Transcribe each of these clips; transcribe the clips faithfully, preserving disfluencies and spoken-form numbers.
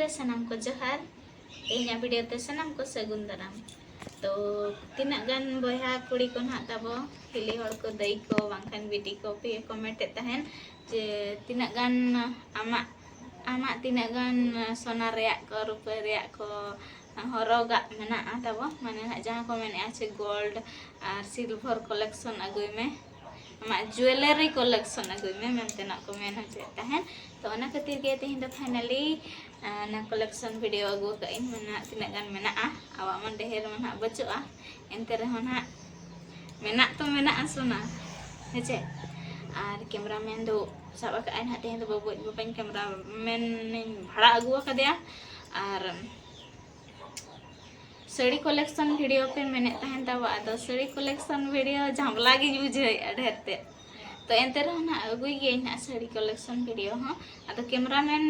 ᱨᱮ ᱥᱟᱱᱟᱢ ᱠᱚ ᱡᱚᱦᱟᱨ᱾ ᱛᱮᱦᱮᱧᱟᱜ ᱵᱷᱤᱰᱤᱭᱳ ᱛᱮ ᱥᱟᱱᱟᱢ ᱠᱚ ᱥᱟᱹᱜᱩᱱ ᱫᱟᱨᱟᱢ᱾ ᱛᱚ ᱛᱤᱱᱟᱹᱜ ᱜᱟᱱ ᱵᱚᱭᱦᱟ ᱠᱩᱲᱤ ᱠᱚ ᱱᱟᱦᱟᱜ ᱛᱟᱵᱚ, ᱦᱤᱞᱤ ᱦᱚᱲ ᱠᱚ, ᱫᱟᱹᱭ ᱠᱚ, ᱵᱟᱝᱠᱷᱟᱱ ᱵᱤᱴᱤ ᱠᱚ ᱯᱮ ᱠᱚᱢᱮᱱᱴ ᱮᱫ ᱛᱟᱦᱮᱱ ᱡᱮ ᱛᱤᱱᱟᱹᱜ ᱜᱟᱱ ᱟᱢᱟᱜ ᱟᱢᱟᱜ ᱛᱤᱱᱟᱹᱜ ᱜᱟᱱ ᱥᱚᱱᱟ ᱨᱮᱭᱟᱜ ᱠᱚ, ᱨᱩᱯᱟᱹ ᱨᱮᱭᱟᱜ ᱠᱚ ᱦᱚᱨᱚᱜᱟᱜ ᱢᱮᱱᱟᱜᱼᱟ ᱛᱟᱵᱚ, ᱢᱟᱱᱮ ᱱᱟᱦᱟᱜ ᱡᱟᱦᱟᱸ ᱠᱚ ᱢᱮᱱᱮᱫᱼᱟ ᱥᱮ ᱜᱳᱞᱰ ᱟᱨ ᱥᱤᱞᱵᱷᱟᱨ ᱠᱚᱞᱮᱠᱥᱚᱱ ᱟᱹᱜᱩᱭ ᱢᱮ, ᱟᱢᱟᱜ ᱡᱩᱭᱮᱞᱟᱨᱤ ᱠᱚᱞᱮᱠᱥᱚᱱ ᱟᱹᱜᱩᱭ ᱢᱮ ᱢᱮᱱᱛᱮᱱᱟᱜ ᱠᱚ ᱢᱮᱱ ᱦᱚᱪᱚᱭᱮᱫ ᱛᱟᱦᱮᱸᱫ᱾ ᱛᱚ ᱚᱱᱟ ᱠᱷᱟᱹᱛᱤᱨ ᱜᱮ ᱛᱮᱦᱮᱧ ᱫᱚ ᱯᱷᱟᱭᱱᱟᱞᱤ ᱚᱱᱟ ᱠᱚᱞᱮᱠᱥᱚᱱ ᱵᱷᱤᱰᱤᱭᱳ ᱟᱹᱜᱩ ᱟᱠᱟᱫ ᱟᱹᱧ, ᱢᱟᱱᱮ ᱱᱟᱦᱟᱜ ᱛᱤᱱᱟᱹᱜ ᱜᱟᱱ ᱢᱮᱱᱟᱜᱼᱟ, ᱟᱵᱚᱣᱟᱜ ᱢᱟ ᱰᱷᱮᱨ ᱢᱟ ᱱᱟᱦᱟᱜ ᱵᱟᱹᱪᱩᱜᱼᱟ, ᱮᱱᱛᱮ ᱨᱮᱦᱚᱸ ᱱᱟᱦᱟᱜ ᱢᱮᱱᱟᱜ ᱛᱚ ᱢᱮᱱᱟᱜᱼᱟ ᱥᱚᱱᱟ, ᱦᱮᱸᱪᱮ? ᱟᱨ ᱠᱮᱢᱨᱟ ᱢᱮᱱ ᱫᱚ ᱥᱟᱵ ᱟᱠᱟᱫ ᱟᱭ ᱱᱟᱦᱟᱜ ᱛᱮᱦᱮᱧ ᱫᱚ ᱵᱟᱹᱵᱩ ᱟᱡ ᱵᱟᱵᱟᱧ ᱠᱮᱢᱨᱟ ᱢᱮᱱ ᱤᱧ ᱵᱷᱟᱲᱟ ᱟᱹᱜᱩ ᱟᱠᱟᱫᱮᱭᱟ᱾ ᱟᱨ ᱥᱟᱹᱲᱤ ᱠᱚᱞᱮᱠᱥᱚᱱ ᱵᱷᱤᱰᱤᱭᱳ ᱯᱮ ᱢᱮᱱᱮᱫ ᱛᱟᱦᱮᱱ ᱛᱟᱵᱚ, ᱟᱫᱚ ᱥᱟᱹᱲᱤ ᱠᱚᱞᱮᱠᱥᱚᱱ ᱵᱷᱤᱰᱤᱭᱳ ᱡᱷᱟᱢᱞᱟ ᱜᱤᱧ ᱵᱩᱡᱷᱟᱹᱣᱮᱫᱼᱟ ᱰᱷᱮᱨ ᱛᱮ᱾ ᱛᱚ ᱮᱱᱛᱮ ᱨᱮᱦᱚᱸ ᱱᱟᱦᱟᱜ ᱟᱹᱜᱩᱭ ᱜᱤᱭᱟᱹᱧ ᱱᱟᱦᱟᱜ ᱥᱟᱹᱲᱤ ᱠᱚᱞᱮᱠᱥᱚᱱ ᱵᱷᱤᱰᱤᱭᱳ ᱦᱚᱸ᱾ ᱟᱫᱚ ᱠᱮᱢᱨᱟ ᱢᱮᱱ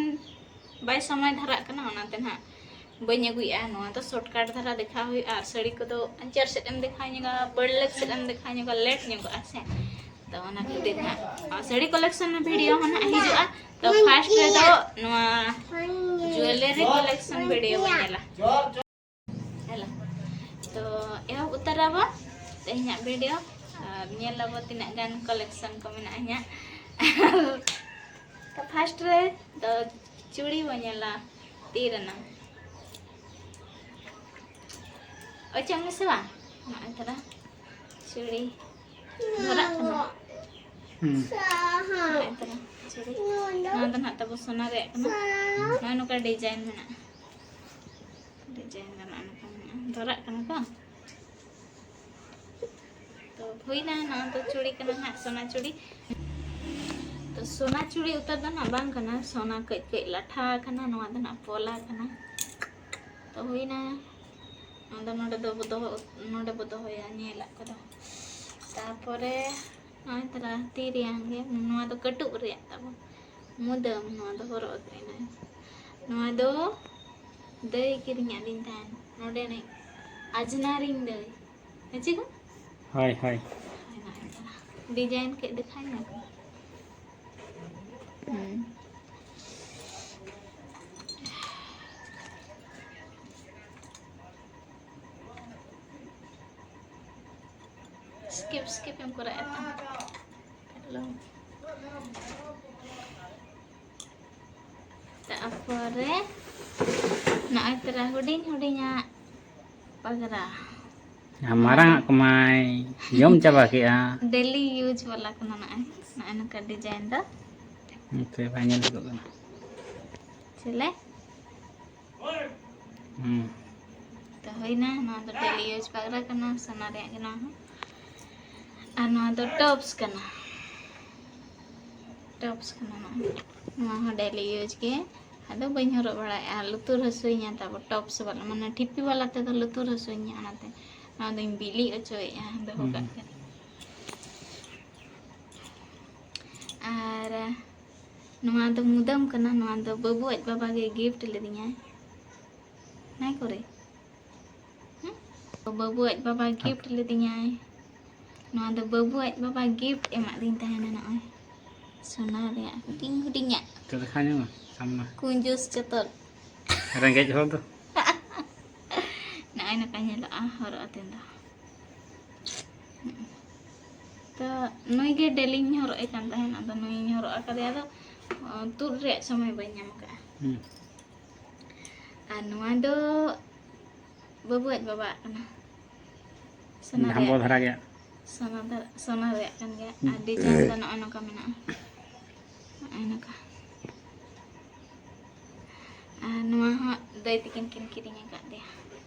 ᱵᱟᱭ ᱥᱚᱢᱚᱭ ᱫᱷᱟᱨᱟᱜ ᱠᱟᱱᱟ, ᱚᱱᱟᱛᱮ ᱱᱟᱦᱟᱜ ᱵᱟᱹᱧ ᱟᱹᱜᱩᱭᱮᱫᱼᱟ᱾ ᱱᱚᱣᱟ ᱫᱚ ᱥᱚᱨᱴᱠᱟᱴ ᱫᱷᱟᱨᱟ ᱫᱮᱠᱷᱟᱣ ᱦᱩᱭᱩᱜᱼᱟ, ᱟᱨ ᱥᱟᱹᱲᱤ ᱠᱚᱫᱚ ᱟᱧᱪᱟᱨ ᱥᱮᱫ ᱮᱢ ᱫᱮᱠᱷᱟᱣ ᱧᱚᱜᱟ, ᱵᱟᱹᱲᱞᱟᱹᱠ ᱥᱮᱫ ᱮᱢ ᱫᱮᱠᱷᱟᱣ ᱧᱚᱜᱟ, ᱞᱮᱴ ᱧᱚᱜᱚᱜᱼᱟ ᱥᱮ᱾ ᱛᱚ ᱚᱱᱟ ᱠᱷᱟᱹᱛᱤᱨ ᱱᱟᱦᱟᱜ ᱥᱟᱹᱲᱤ ᱠᱚᱞᱮᱠᱥᱚᱱ ᱵᱷᱤᱰᱤᱭᱳ ᱦᱚᱸ ᱱᱟᱦᱟᱜ ᱦᱤᱡᱩᱜᱼᱟ᱾ ᱛᱚ ᱯᱷᱟᱥᱴ ᱨᱮᱫᱚ ᱱᱚᱣᱟ ᱡᱩᱭᱮᱞᱟᱨᱤ ᱠᱚᱞᱮᱠᱥᱚᱱ ᱵᱷᱤᱰᱤᱭᱳ ᱵᱚᱱ ᱧᱮᱞᱟ᱾ ᱦᱮᱞᱳ, ᱛᱚ ᱮᱦᱚᱵ ᱩᱛᱟᱹᱨᱟᱵᱚ ᱛᱮᱦᱮᱧᱟᱜ ᱵᱷᱤᱰᱤᱭᱳ᱾ ᱟᱨ ᱧᱮᱞ ᱟᱵᱚ ᱛᱤᱱᱟᱹᱜ ᱜᱟᱱ ᱠᱚᱞᱮᱠᱥᱚᱱ ᱠᱚ ᱢᱮᱱᱟᱜᱼᱟ ᱤᱧᱟᱹᱜ᱾ ᱛᱚ ᱯᱷᱟᱥᱴ ᱨᱮ ᱫᱚ ᱪᱩᱲᱤ ᱵᱚᱱ ᱧᱮᱞᱟ ᱛᱤ ᱨᱮᱱᱟᱜ᱾ ᱚᱪᱚᱜ ᱢᱮᱥᱮ ᱵᱟᱝ? ᱱᱚᱜᱼᱚᱭ ᱛᱟᱨᱟ ᱪᱩᱲᱤ ᱫᱷᱚᱨᱟᱜ ᱠᱟᱱᱟ᱾ ᱦᱩᱸ᱾ ᱱᱚᱜᱼᱚᱭ ᱛᱟᱨᱟ ᱪᱩᱲᱤ᱾ ᱱᱚᱣᱟ ᱫᱚ ᱱᱟᱦᱟᱜ ᱛᱟᱵᱚ ᱥᱚᱱᱟ ᱨᱮᱭᱟᱜ ᱠᱟᱱᱟ᱾ ᱱᱚᱜᱼᱚᱭ ᱱᱚᱝᱠᱟ ᱰᱤᱡᱟᱭᱤᱱ ᱢᱮᱱᱟᱜᱼᱟ᱾ ᱰᱤᱡᱟᱭᱤᱱ ᱫᱚ ᱱᱚᱜᱼᱚ ᱱᱚᱝᱠᱟ ᱢᱮᱱᱟᱜᱼᱟ᱾ ᱫᱷᱚᱨᱟᱜ ᱠᱟᱱᱟ ᱛᱚ᱾ ᱛᱚ ᱦᱩᱭᱱᱟ, ᱱᱚᱣᱟ ᱫᱚ ᱪᱩᱲᱤ ᱠᱟᱱᱟ ᱱᱟᱦᱟᱜ, ᱥᱚᱱᱟ ᱪᱩᱲᱤ᱾ ᱛᱚ ᱥᱚᱱᱟ ᱪᱩᱲᱤ ᱩᱛᱟᱹᱨ ᱫᱚ ᱱᱟᱦᱟᱜ ᱵᱟᱝ ᱠᱟᱱᱟ, ᱥᱚᱱᱟ ᱠᱟᱹᱡ ᱠᱟᱹᱡ ᱞᱟᱴᱷᱟ ᱟᱠᱟᱱᱟ, ᱱᱚᱣᱟ ᱫᱚ ᱱᱟᱦᱟᱜ ᱯᱚᱞᱟ ᱠᱟᱱᱟ᱾ ᱛᱚ ᱦᱩᱭᱱᱟ, ᱱᱚᱣᱟ ᱫᱚ ᱱᱚᱰᱮ ᱫᱚ ᱵᱚ ᱫᱚᱦᱚ, ᱱᱚᱰᱮ ᱵᱚ ᱫᱚᱦᱚᱭᱟ ᱧᱮᱞᱟᱜ ᱠᱚᱫᱚ᱾ ᱛᱟᱨᱯᱚᱨᱮ ᱱᱚᱜᱼᱚᱭ ᱛᱟᱨᱟ ᱛᱤ ᱨᱮᱭᱟᱝ ᱜᱮ, ᱱᱚᱣᱟ ᱫᱚ ᱠᱟᱹᱴᱩᱵ ᱨᱮᱭᱟᱜ ᱛᱟᱵᱚ ᱢᱩᱫᱟᱹᱢ, ᱱᱚᱣᱟ ᱫᱚ ᱦᱚᱨᱚᱜ ᱟᱹᱜᱩᱭᱮᱱᱟ᱾ ᱱᱚᱣᱟ ᱫᱚ ᱫᱟᱹᱭ ᱠᱤᱨᱤᱧ ᱟᱹᱫᱤᱧ ᱛᱟᱦᱮᱱ, ᱱᱚᱰᱮᱱᱤᱡ ᱟᱡᱽᱱᱟᱨᱤᱧ ᱫᱟᱹᱭ᱾ ᱦᱮᱸ ᱪᱮ ᱜᱚ? ᱦᱳᱭ, ᱦᱳᱭ᱾ ᱰᱤᱡᱟᱭᱤᱱ ᱠᱟᱹᱡ ᱫᱮᱠᱷᱟᱣ ᱧᱚᱜ᱾ ᱦᱩᱸ᱾ Skip skip ᱮᱢ ᱠᱚᱨᱟᱣᱮᱫ ᱛᱟᱢᱟ᱾ ᱛᱟᱨᱯᱚᱨᱮ ᱱᱚᱜᱼᱚᱭ ᱛᱚᱨᱟ ᱦᱩᱰᱤᱧ ᱦᱩᱰᱤᱧᱟᱜ ᱯᱟᱜᱽᱨᱟ᱾ ᱟᱨ ᱢᱟᱨᱟᱝ ᱟᱜ ᱠᱚᱢᱟᱭ ᱡᱚᱢ ᱪᱟᱵᱟ ᱠᱮᱜᱼᱟ᱾ Daily use ᱵᱟᱞᱟ ᱠᱟᱱᱟ᱾ ᱱᱚᱜᱼᱚᱭ ᱱᱚᱜᱼᱚᱭ ᱱᱚᱝᱠᱟ design ᱫᱚ᱾ ᱱᱚᱛᱮ ᱵᱟᱭ ᱧᱮᱞ ᱴᱷᱤᱠᱚᱜ ᱠᱟᱱᱟ᱾ ᱪᱮᱞᱮ? ᱦᱩᱸ᱾ ᱛᱚ ᱦᱩᱭᱱᱟ, ᱱᱚᱣᱟ ᱫᱚ daily use ᱯᱟᱜᱽᱨᱟ ᱠᱟᱱᱟ, ᱥᱚᱱᱟ ᱨᱮᱭᱟᱜ ᱜᱮ ᱱᱚᱣᱟ ᱦᱚᱸ᱾ ᱟᱨ ᱱᱚᱣᱟ ᱫᱚ tops ᱠᱟᱱᱟ, tops ᱠᱟᱱᱟ ᱱᱚᱣᱟ᱾ ᱱᱚᱣᱟ ᱦᱚᱸ daily use ᱜᱮ᱾ ᱟᱫᱚ ᱵᱟᱹᱧ ᱦᱚᱨᱚᱜ ᱵᱟᱲᱟᱭᱮᱫᱼᱟ, ᱞᱩᱛᱩᱨ ᱦᱟᱹᱥᱩᱧᱟ, ᱛᱟᱨᱯᱚᱨ tops ᱵᱟᱞᱟ, ᱢᱟᱱᱮ ᱴᱷᱤᱯᱤ ᱵᱟᱞᱟ ᱛᱮᱫᱚ ᱞᱩᱛᱩᱨ ᱦᱟᱹᱥᱩᱧᱟ, ᱚᱱᱟᱛᱮ ᱱᱚᱣᱟ ᱫᱚᱧ ᱵᱤᱞᱤ ᱚᱪᱚᱭᱮᱫᱼᱟ, ᱫᱚᱦᱚ ᱠᱟᱜ ᱦᱩᱸ᱾ ᱠᱟᱹᱱᱟᱹᱧ᱾ ᱟᱨ ᱱᱚᱣᱟ ᱫᱚ ᱢᱩᱫᱟᱹᱢ ᱠᱟᱱᱟ, ᱱᱚᱣᱟ ᱫᱚ ᱵᱟᱹᱵᱩ ᱟᱡ ᱵᱟᱵᱟ ᱜᱮ gift ᱞᱮᱫᱤᱧᱟᱭ᱾ ᱱᱟᱭ ᱠᱚᱨᱮ᱾ ᱦᱩᱸ? ᱵᱟᱹᱵᱩ ᱟᱡ ᱵᱟᱵᱟ gift ᱞᱮᱫᱤᱧᱟᱭ᱾ ᱱᱚᱣᱟ ᱫᱚ ᱵᱟᱹᱵᱩ ᱟᱡ ᱵᱟᱵᱟ gift ᱮᱢᱟᱫᱤᱧ ᱛᱟᱦᱮᱱᱟ, ᱱᱚᱜᱼᱚᱭ ᱥᱚᱱᱟ ᱨᱮᱭᱟᱜ ᱦᱩᱰᱤᱧ ᱦᱩᱰᱤᱧᱟᱜ᱾ ᱛᱚ ᱫᱮᱠᱷᱟ ᱧᱚᱜ ᱢᱮ ᱥᱟᱢᱱᱟ᱾ ᱠᱩᱧᱡᱩᱥ ᱪᱚᱛᱚᱨ᱾ ᱨᱮᱸᱜᱮᱡ ᱦᱚᱲ ᱫᱚ᱾ ᱱᱚᱜᱼᱚᱭ ᱱᱚᱝᱠᱟ ᱧᱮᱞᱚᱜᱼᱟ ᱦᱚᱨᱚᱜ ᱟᱛᱮ ᱫᱚ᱾ ᱛᱚ ᱱᱩᱭ ᱜᱮ ᱰᱮᱞᱤᱧ ᱦᱚᱨᱚᱜ ᱮ ᱠᱟᱱ ᱛᱟᱦᱮᱱ, ᱟᱫᱚ ᱱᱩᱭᱤᱧ ᱦᱚᱨᱚᱜ ᱟᱠᱟᱫᱮᱭᱟ, ᱟᱫᱚ ᱛᱩᱫ ᱨᱮᱭᱟᱜ ᱥᱚᱢᱚᱭ ᱵᱟᱹᱧ ᱧᱟᱢ ᱟᱠᱟᱫᱼᱟ᱾ ᱦᱩᱸ᱾ ᱟᱨ ᱱᱚᱣᱟ ᱫᱚ ᱵᱟᱹᱵᱩ ᱟᱡ ᱵᱟᱵᱟᱣᱟᱜ ᱠᱟᱱᱟ᱾ ᱥᱚᱱᱟ ᱰᱷᱟᱢᱵᱚ ᱨᱮᱭᱟᱜ᱾ ᱫᱷᱟᱨᱟ ᱜᱮᱭᱟ᱾ ᱥᱚᱱᱟ ᱫᱷᱟᱨᱟ, ᱥᱚᱱᱟ ᱨᱮᱭᱟᱜ ᱠᱟᱱ ᱜᱮᱭᱟ᱾ ᱟᱨ design ᱫᱚ ᱱᱚᱜᱼᱚᱭ ᱱᱚᱝᱠᱟ ᱢᱮᱱᱟᱜᱼᱟ, ᱱᱚᱜᱼᱚᱭ ᱱᱚᱝᱠᱟ᱾ ᱟᱨ ᱱᱚᱣᱟ ᱦᱚᱸ ᱫᱟᱹᱭ ᱛᱟᱹᱠᱤᱱ ᱠᱤᱱ ᱠᱤᱨᱤᱧ ᱟᱠᱟᱫ ᱫᱮᱭᱟ᱾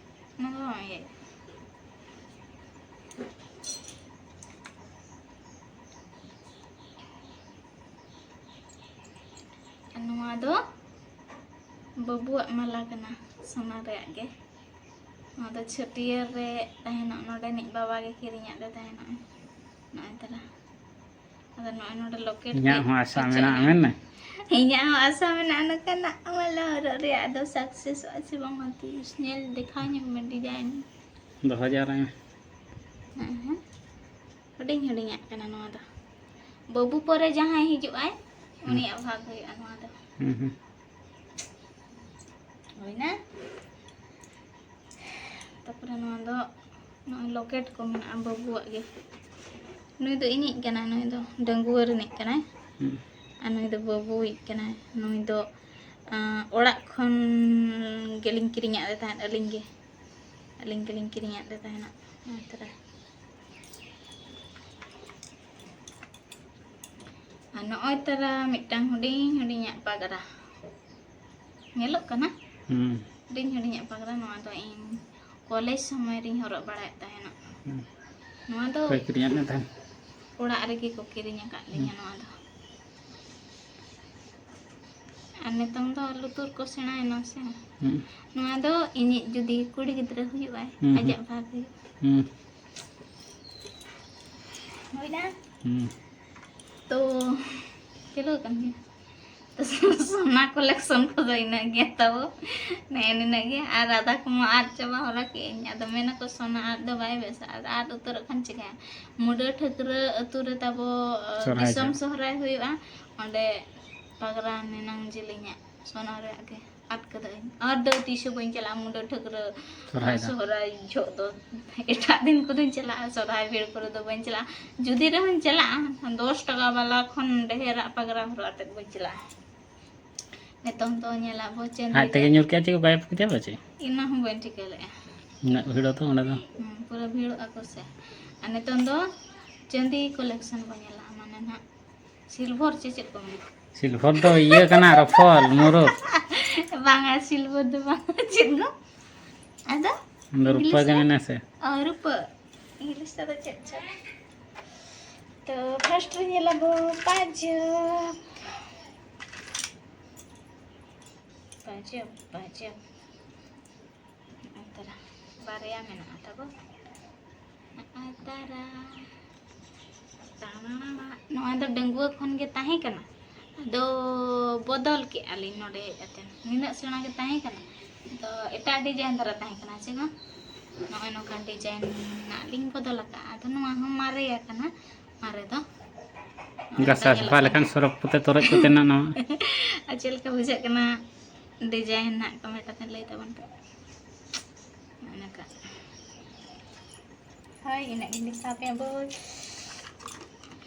ᱚᱱᱟ ᱫᱚ ᱵᱟᱝ ᱤᱭᱟᱹ᱾ ᱟᱨ ᱱᱚᱣᱟ ᱫᱚ ᱵᱟᱹᱵᱩᱣᱟᱜ ᱢᱟᱞᱟ ᱠᱟᱱᱟ, ᱥᱚᱱᱟ ᱨᱮᱭᱟᱜ ᱜᱮ᱾ ᱱᱚᱣᱟ ᱫᱚ ᱪᱷᱟᱹᱴᱭᱟᱹᱨ ᱨᱮ ᱛᱟᱦᱮᱱᱚᱜ, ᱱᱚᱰᱮᱱᱤᱡ ᱵᱟᱵᱟ ᱜᱮ ᱠᱤᱨᱤᱧᱟᱜ ᱫᱚ ᱛᱟᱦᱮᱱᱚᱜ᱾ ᱱᱚᱜᱼᱚᱭ ᱛᱟᱨᱟ᱾ ᱟᱫᱚ ᱱᱚᱜᱼᱚᱭ ᱱᱚᱰᱮ locket ᱤᱧᱟᱹᱜ ᱦᱚᱸ ᱟᱥᱟ ᱢᱮᱱᱟᱜᱼᱟ, ᱢᱮᱱ ᱢᱮ᱾ ᱤᱧᱟᱹᱜ ᱦᱚᱸ ᱟᱥᱟ ᱢᱮᱱᱟᱜᱼᱟ, ᱱᱚᱝᱠᱟᱱᱟᱜ ᱢᱟᱞᱟ ᱦᱚᱨᱚᱜ ᱨᱮᱭᱟᱜ᱾ ᱟᱫᱚ successᱚᱜᱼᱟ ᱥᱮ ᱵᱟᱝᱟ ᱛᱤᱥ? ᱧᱮᱞ ᱫᱮᱠᱷᱟᱣ ᱧᱚᱜ ᱢᱮ design᱾ ᱫᱚᱦᱚ ᱡᱟᱣᱨᱟᱭ ᱢᱮ᱾ ᱦᱮᱸ, ᱦᱮᱸ᱾ ᱦᱩᱰᱤᱧ ᱦᱩᱰᱤᱧᱟᱜ ᱠᱟᱱᱟ ᱱᱚᱣᱟ ᱫᱚ᱾ ᱵᱟᱹᱵᱩ ᱯᱚᱨᱮ ᱡᱟᱦᱟᱸᱭ ᱦᱤᱡᱩᱜ ᱟᱭ, ᱦᱩᱸ᱾ ᱩᱱᱤᱭᱟᱜ ᱵᱷᱟᱜᱽ ᱦᱩᱭᱩᱜᱼᱟ ᱱᱚᱣᱟ ᱫᱚ᱾ ᱦᱩᱸ, ᱦᱩᱸ᱾ ᱦᱩᱭᱱᱟ? ᱛᱟᱯᱚᱨᱮ ᱱᱚᱣᱟ ᱫᱚ ᱱᱚᱜᱼᱚᱭ locket ᱠᱚ ᱢᱮᱱᱟᱜᱼᱟ ᱵᱟᱹᱵᱩᱣᱟᱜ ᱜᱮ᱾ ᱱᱩᱭ ᱫᱚ ᱤᱧᱤᱡ ᱠᱟᱱᱟᱭ, ᱱᱩᱭ ᱫᱚ ᱰᱟᱺᱜᱩᱣᱟᱹ ᱨᱤᱱᱤᱡ ᱠᱟᱱᱟᱭ᱾ ᱦᱩᱸ᱾ ᱟᱨ ᱱᱩᱭ ᱫᱚ ᱵᱟᱹᱵᱩᱭᱤᱡ ᱠᱟᱱᱟᱭ᱾ ᱱᱩᱭ ᱫᱚ, ᱟᱸ, ᱚᱲᱟᱜ ᱠᱷᱚᱱ ᱜᱮᱞᱤᱧ ᱠᱤᱨᱤᱧᱟᱫ ᱞᱮ ᱛᱟᱦᱮᱸᱫ, ᱟᱹᱞᱤᱧ ᱜᱮ᱾ ᱟᱹᱞᱤᱧ ᱜᱮᱞᱤᱧ ᱠᱤᱨᱤᱧᱟᱫ ᱞᱮ ᱛᱟᱦᱮᱱᱟ᱾ ᱱᱚᱜᱼᱚᱭ ᱛᱟᱨᱟ᱾ ᱟᱨ ᱱᱚᱜᱼᱚᱭ ᱛᱟᱨᱟ ᱢᱤᱫᱴᱟᱝ ᱦᱩᱰᱤᱧ ᱦᱩᱰᱤᱧᱟᱜ ᱯᱟᱜᱽᱨᱟ᱾ ᱧᱮᱞᱚᱜ ᱠᱟᱱᱟ? ᱦᱩᱸ᱾ ᱦᱩᱰᱤᱧ ᱦᱩᱰᱤᱧᱟᱜ ᱯᱟᱜᱽᱨᱟ, ᱱᱚᱣᱟ ᱫᱚ ᱤᱧ ᱠᱚᱞᱮᱡᱽ ᱥᱚᱢᱚᱭ ᱨᱤᱧ ᱦᱚᱨᱚᱜ ᱵᱟᱲᱟᱭᱮᱫ ᱛᱟᱦᱮᱱᱟ᱾ ᱦᱩᱸ᱾ ᱱᱚᱣᱟ ᱫᱚ ᱚᱠᱚᱭ ᱠᱤᱨᱤᱧᱟᱫ ᱢᱮ ᱛᱟᱦᱮᱱ? ᱚᱲᱟᱜ ᱨᱮᱜᱮ ᱠᱚ ᱠᱤᱨᱤᱧ ᱟᱠᱟᱫ ᱞᱤᱧᱟ᱾ ᱦᱩᱸ᱾ ᱱᱚᱣᱟ ᱫᱚ᱾ ᱟᱨ ᱱᱤᱛᱚᱝ ᱫᱚ ᱞᱩᱛᱩᱨ ᱠᱚ ᱥᱮᱬᱟᱭᱮᱱᱟ ᱥᱮ᱾ ᱦᱩᱸ᱾ ᱱᱚᱣᱟ ᱫᱚ ᱤᱧᱤᱡ ᱡᱩᱫᱤ ᱠᱩᱲᱤ ᱜᱤᱫᱽᱨᱟᱹ ᱦᱩᱭᱩᱜᱼᱟᱭ, ᱦᱩᱸ, ᱦᱩᱸ᱾ ᱟᱡᱟᱜ ᱵᱷᱟᱜᱽ ᱦᱩᱭᱩᱜᱼᱟ᱾ ᱦᱩᱸ᱾ ᱦᱩᱭᱱᱟ? ᱦᱩᱸ᱾ ᱛᱚ, ᱪᱟᱹᱞᱩ ᱟᱠᱟᱱ ᱜᱮᱭᱟ᱾ ᱛᱚ, ᱥᱚᱱᱟ collection ᱠᱚᱫᱚ ᱤᱱᱟᱹᱜ ᱜᱮ ᱛᱟᱵᱚ᱾ ᱱᱮᱜᱼᱮ ᱱᱤᱱᱟᱹᱜ ᱜᱮ᱾ ᱟᱨ ᱟᱫᱷᱟ ᱠᱚᱢᱟ ᱟᱫ ᱪᱟᱵᱟ ᱦᱚᱨᱟ ᱠᱮᱫ ᱟᱹᱧ᱾ ᱟᱫᱚ ᱢᱮᱱᱟᱠᱚ ᱥᱚᱱᱟ ᱟᱫ ᱫᱚ ᱵᱟᱭ ᱵᱮᱥᱟ᱾ ᱟᱨ ᱟᱫ ᱩᱛᱟᱹᱨᱚᱜ ᱠᱷᱟᱱ ᱪᱤᱠᱟᱹᱭᱟ? ᱢᱩᱰᱟᱹ ᱴᱷᱟᱹᱠᱨᱟᱹ ᱟᱹᱛᱩ ᱨᱮ ᱛᱟᱵᱚ, ᱥᱚᱦᱨᱟᱭ ᱫᱤᱥᱚᱢ ᱡᱚᱦᱚᱜ᱾ ᱥᱚᱦᱨᱟᱭ ᱦᱩᱭᱩᱜᱼᱟ᱾ ᱚᱸᱰᱮ ᱯᱟᱜᱽᱨᱟ ᱱᱤᱱᱟᱹᱝ ᱡᱤᱞᱤᱧᱟᱜ ᱥᱚᱱᱟ ᱨᱮᱭᱟᱜ ᱜᱮ ᱟᱫ ᱠᱟᱹᱫᱟᱹᱧ᱾ ᱟᱨ ᱫᱚ ᱛᱤᱥ ᱦᱚᱸ ᱵᱟᱹᱧ ᱪᱟᱞᱟᱜᱼᱟ ᱢᱩᱰᱟᱹ ᱴᱷᱟᱹᱠᱨᱟᱹ ᱥᱚᱦᱨᱟᱭ ᱫᱚ᱾ ᱥᱚᱦᱨᱟᱭ ᱡᱚᱦᱚᱜ ᱫᱚ᱾ ᱮᱴᱟᱜ ᱫᱤᱱ ᱠᱚᱫᱚᱧ ᱪᱟᱞᱟᱜᱼᱟ, ᱥᱚᱦᱨᱟᱭ ᱵᱷᱤᱲ ᱠᱚᱨᱮ ᱫᱚ ᱵᱟᱹᱧ ᱪᱟᱞᱟᱜᱼᱟ᱾ ᱡᱩᱫᱤ ᱨᱮᱦᱚᱸᱧ ᱪᱟᱞᱟᱜᱼᱟ, ᱫᱚᱥ ᱴᱟᱠᱟ ᱵᱟᱞᱟ ᱠᱷᱚᱱ ᱰᱷᱮᱨᱟᱜ ᱯᱟᱜᱽᱨᱟ ᱦᱚᱨᱚᱜ ᱟᱛᱮᱫ ᱵᱟᱹᱧ ᱪᱟᱞᱟᱜᱼᱟ᱾ ᱱᱤᱛᱚᱝ ᱫᱚ ᱧᱮᱞᱟ ᱵᱚ ᱪᱟᱹᱱᱫᱤ ᱟᱡ ᱛᱮᱜᱮ ᱨᱮ᱾ ᱧᱩᱨ ᱠᱮᱜᱼᱟ ᱪᱮ ᱵᱟᱭ ᱯᱩᱡᱟᱹ ᱵᱟ ᱪᱮ? ᱤᱱᱟᱹ ᱦᱚᱸ ᱵᱟᱹᱧ ᱴᱷᱤᱠᱟᱹ ᱞᱮᱫᱼᱟ᱾ ᱩᱱᱟᱹᱜ ᱵᱷᱤᱲᱚᱜ ᱛᱚ ᱚᱸᱰᱮ ᱫᱚ᱾ ᱦᱩᱸ, ᱯᱩᱨᱟᱹ ᱵᱷᱤᱲᱚᱜ ᱟᱠᱚ ᱥᱮ᱾ ᱟᱨ ᱱᱤᱛᱚᱝ ᱫᱚ ᱪᱟᱹᱱᱫᱤ collection ᱵᱚ ᱧᱮᱞᱟ, ᱢᱟᱱᱮ ᱱᱟᱦᱟᱜ silver ᱪᱮ ᱪᱮᱫ ᱠᱚ ᱢᱮᱱᱟ? Silver ᱫᱚ ᱤᱭᱟᱹ ᱠᱟᱱᱟ, ᱨᱚᱯᱷᱚᱞ, ᱢᱩᱨᱩᱠ᱾ ᱵᱟᱝᱟ, silver ᱫᱚ ᱵᱟᱝ, ᱪᱮᱫ ᱜᱚ? ᱟᱫᱚ ᱚᱱᱟ ᱫᱚ ᱨᱩᱯᱟᱹ English ᱜᱮ ᱨᱮ? ᱢᱮᱱᱟ ᱥᱮ? ᱚ, ᱨᱩᱯᱟᱹ᱾ English ᱛᱮᱫᱚ ᱪᱮᱫ ᱪᱚ? ᱛᱚ, first ᱨᱮ ᱧᱮᱞᱟᱵᱚ ᱯᱟᱡᱚᱠ᱾ ᱯᱟᱡᱚᱠ, ᱯᱟᱡᱚᱠ᱾ ᱱᱚᱜᱼᱚᱭ ᱛᱟᱨᱟ ᱵᱟᱨᱭᱟ ᱢᱮᱱᱟᱜᱼᱟ ᱛᱟᱵᱚ᱾ ᱱᱚᱜᱼᱚᱭ ᱛᱟᱨᱟ᱾ ᱱᱚᱣᱟ ᱫᱚ ᱰᱟᱺᱜᱩᱣᱟᱹ ᱠᱷᱚᱱ ᱜᱮ ᱛᱟᱦᱮᱸ ᱠᱟᱱᱟ, ᱟᱫᱚ ᱵᱚᱫᱚᱞ ᱠᱮᱜᱼᱟ ᱞᱤᱧ ᱱᱚᱰᱮ ᱦᱮᱡ ᱠᱟᱛᱮ᱾ ᱱᱤᱱᱟᱹᱜ ᱥᱮᱬᱟ ᱜᱮ ᱛᱟᱦᱮᱸ ᱠᱟᱱᱟ, ᱟᱫᱚ ᱮᱴᱟᱜ design ᱫᱷᱟᱨᱟ ᱛᱟᱦᱮᱸ ᱠᱟᱱᱟ, ᱪᱮ ᱵᱟᱝ? ᱱᱚᱜᱼᱚᱭ ᱱᱚᱝᱠᱟᱱ design ᱨᱮᱱᱟᱜ ᱞᱤᱧ ᱵᱚᱫᱚᱞ ᱟᱠᱟᱫᱼᱟ᱾ ᱟᱫᱚ ᱱᱚᱣᱟ ᱦᱚᱸ ᱢᱟᱨᱮ ᱟᱠᱟᱱᱟ, ᱢᱟᱨᱮ ᱫᱚ᱾ ᱜᱷᱟᱥᱟᱣ ᱥᱟᱯᱷᱟ ᱞᱮᱠᱷᱟᱱ ᱥᱚᱨᱚᱯ ᱠᱚᱛᱮ ᱛᱚᱨᱚᱡ ᱠᱚᱛᱮ ᱱᱟᱜ ᱱᱚᱣᱟ᱾ ᱟᱨ ᱪᱮᱫ ᱞᱮᱠᱟ ᱵᱩᱡᱷᱟᱹᱜ ᱠᱟᱱᱟ design ᱱᱟᱜ comment ᱠᱟᱛᱮ ᱞᱟᱹᱭ ᱛᱟᱵᱚᱱ ᱯᱮ᱾ ᱱᱚᱜᱼᱚ ᱱᱚᱝᱠᱟ᱾ ᱦᱳᱭ, ᱤᱱᱟᱹᱜ ᱜᱤᱧ ᱫᱮᱠᱷᱟᱣ ᱯᱮᱭᱟ ᱵᱳᱭ᱾